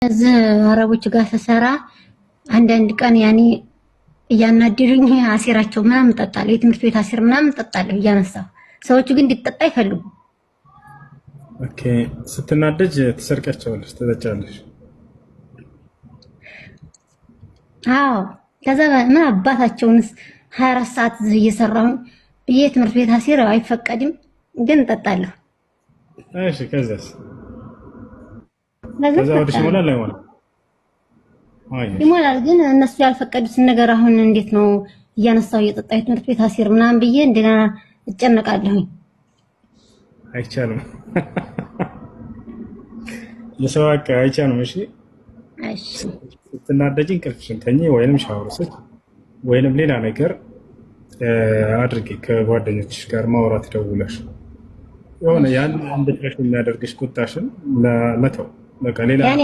እዚህ አረቦች ጋር ስሰራ አንዳንድ ቀን ያኔ እያናደዱኝ አሴራቸው ምናምን እጠጣለሁ። የትምህርት ቤት አሴር ምናምን እጠጣለሁ እያነሳሁ። ሰዎቹ ግን እንዲጠጣ አይፈልጉም። Okay። ስትናደጅ ትሰርቂያቸዋለሽ፣ ትጠጫለሽ። አዎ። ከዛ ምን አባታቸውንስ 24 ሰዓት እዚህ እየሰራሁኝ ብዬ ትምህርት ቤት አሴር አይፈቀድም፣ ግን እጠጣለሁ። እሺ፣ ከዛስ? ከዛ ከዛ ወዲሽ እጠጣለሁ። ይሞላል አይሞላም? አይ ይሞላል። ግን እነሱ ያልፈቀዱትን ነገር አሁን እንዴት ነው እያነሳሁ እየጠጣሁ የትምህርት ቤት አሴር ምናምን ብዬ እንደገና እጨነቃለሁኝ። አይቻልም። የሰው ሀቅ አይቻልም። እሺ እሺ። ስትናደጂ እንቅልፍሽን ተኚ፣ ወይንም ሻወር ውሰጂ፣ ወይንም ሌላ ነገር አድርጊ። ከጓደኞችሽ ጋር ማውራት ደውለሽ የሆነ እሺ ያን እንድትረሽ የሚያደርግሽ ቁጣሽን መተው በቃ ሌላ ያኔ